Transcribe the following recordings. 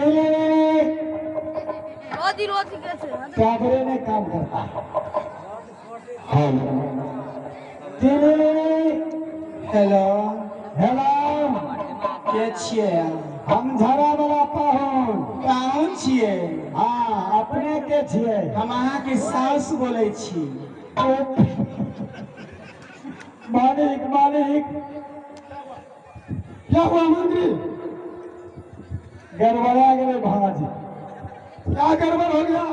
तेरे रोज ही रोज कैसे कैमरे में काम करता है। हेलो तेरे हेलो हेलो के छियै? हम झरा वाला पाहुन। पाहुन छियै? हाँ, अपने के छियै? हम अहाँके साउस बोलै छी। मालिक मालिक, क्या हुआ मंत्री? गड़बड़ा गेलै भाजी। क्या गड़बड़ हो गया?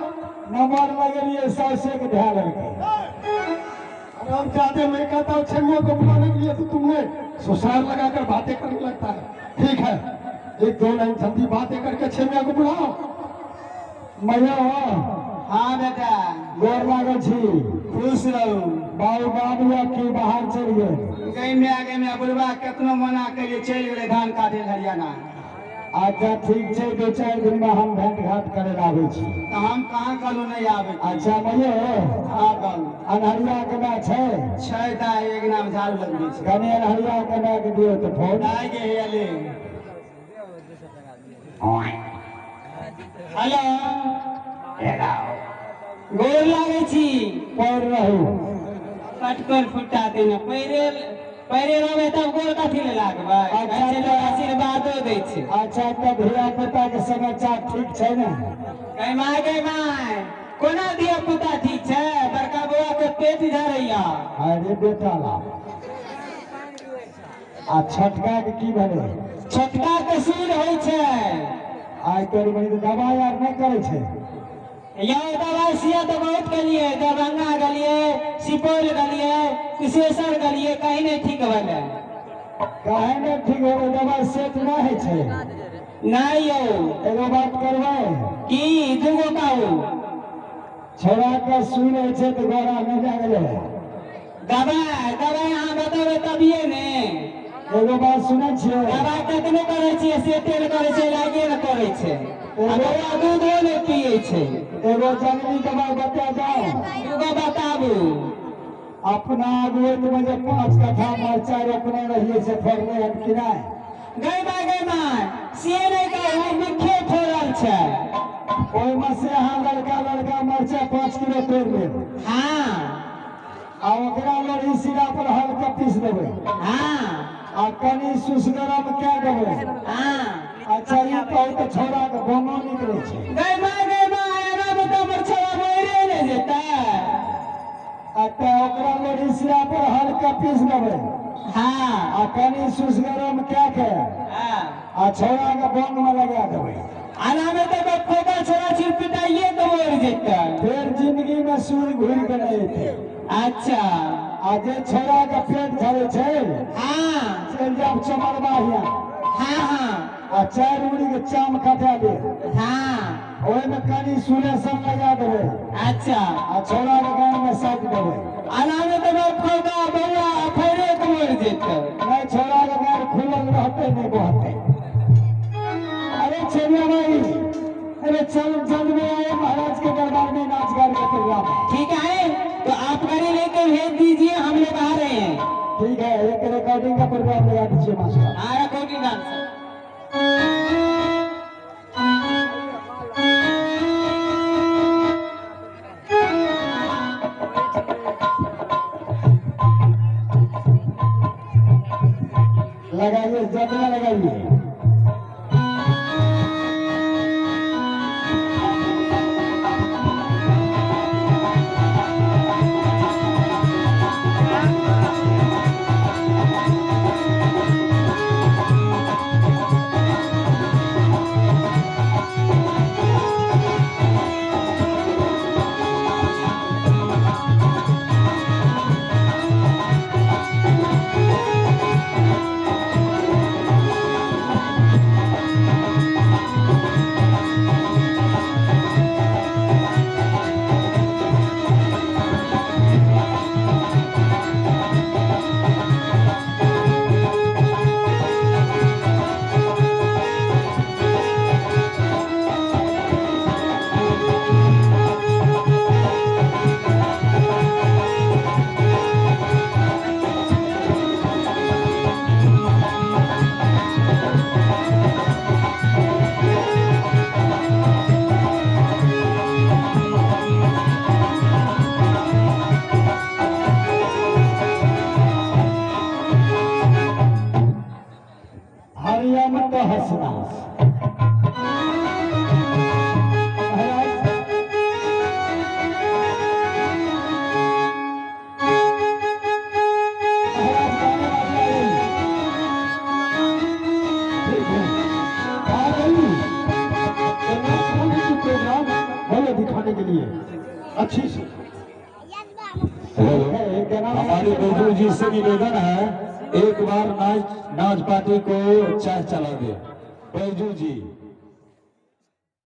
नंबर लगेलिए साउसे के ध्यान लेलकै। आराम जाते मैं कहता हूँ छेमिया को बुलाने के लिए तो तुमने सुसार लगाकर बातें करने लगता है। ठीक है, एक दो लाइन जल्दी बातें करके छेमिया को बुलाओ। मैया। हाँ बेटा। गोर लागल छी। खुश रहू। बाबू बाबू की बाहर चलि गेल? गई में गई में बुढ़वा केतनो मना करिए चलि गेलै धान काटे हरियाणा। अच्छा ठीक छै, दो चारि दिन में हम भेंट घाट करे लए आबै छी। तऽ हम कहाँ कहलहुँ नहि आबै? अच्छा मैयो। हाँ कहलहुँ। अन्हरिया के माय छै? छै दाइ, एक नाम झाड़ू लगबै छै। कनि अन्हरिया के माय के दियौ तऽ फोन। दाइ के हे ले। हेलो, गोर लागै छी। पैर रहू। पटकर फुटा देना पैरे पैरे रहबै तब गोर कथी ले लागबै? अच्छा, कहै छै लोक आशीर्वादो दै छै। अच्छा तऽ धिया पुता के समाचार ठीक छै ने? गै माय गै माय, कोना धिया पुता ठीक छै? बड़का बौआ के पेट झरैया। अरे बेटा ला, आ छोटका के की भेलै? छोटका के सूर होइ छै। आइ तोरी बहिन तऽ दबाइ आर नहि करै छै? यौ दबाइ सिया तऽ बहुत गेलियै, दरभंगा गेलियै, सुपौल गेलियै, कुशेश्वर गेलियै, कहीं नहि ठीक भेलै। काहे नहि ठीक होबै? दबाइ सेट नहि होइ छै? नहि यौ। एगो बात करबै? की? दूगो कहू। छोड़ा के सुई होइ छै तऽ गोरा नहि लागलै? दबाइ दबाइ अहाँ बतेबै तभिए ने। एगो बात सुनै छियै? दबाइ कतनो करै छियै, से तेल करै छै, लागे ने करै छै, आ बौआ दूधो नहि पियै छै। एगो जंगली दबाइ बता जाओ। दूगो बताबू। अपना आगुए में जे 5 कट्ठा मरचाइ रोपने रहियै से फड़लै हन कि नहि? गै माय गै माय, से नहि कहू, मुख्य फोड़ल छै। ओहिमे से अहाँ लड़का लड़का मरचाइ 5 किलो तोड़ि लेब। हाँ। आ ओकरा लोढ़ी सिरा पर हल्का पीस देबै। हाँ। आ कनि सुसगरम कए देबै। हाँ। अच्छा ई कहू तऽ छौड़ा के बोनो निकलै छै? गै माय गै माय, एना मे तऽ हमर छौड़ा मरिए ने जेतै। आ तऽ ओकरा लोढ़ी सिरा पर हल्का पीस देबै। हाँ। आ कनि सुसगरम कए के हाँ। आ छौड़ा के बोंग में लगा देबै। आना में तऽ फोका छोड़ा छिरपिटाइए के मरि जेतै। फेर जिंदगी में सूर्य घुरि के नहि एतै। अच्छा। आ जे छौड़ा के पेट झरै छै, हाँ। चलि जायब चमरबा हियाँ। हाँ हाँ। आ 4 उड़ी के चाम कटा लेब। हाँ। ओहिमे कनि सुलेसन लगा देबै। अच्छा। आ छौड़ा के गान में साटि देबै। आना में तऽ फोका बौआ फैरे के मरि जेतै। नहि, छौड़ा के गान खुलल रहतै, नहि बहतै। अरे छेमिया भाई, अरे चल जल्द में आए, महाराज के दरबार में नाच गान का प्रोग्राम है। ठीक है, तो आप गाड़ी लेके भेज दीजिए, हम लोग आ रहे हैं। ठीक है, एक रिकॉर्डिंग का प्रोग्राम लगा दीजिए मास्टर। हाँ, रिकॉर्डिंग डांस। लगाइए, जल्द में लगाइए। एकदम तहस नहस। महाराज महाराज गाने वाली आ गई। ठीक है, आ गई तो नाच गाने की प्रोग्राम बोलो दिखाने के लिए अच्छी से। हमारे बेजू जी से निवेदन है, एक बार नाच नाच पार्टी को चाय चला दे बैजू जी।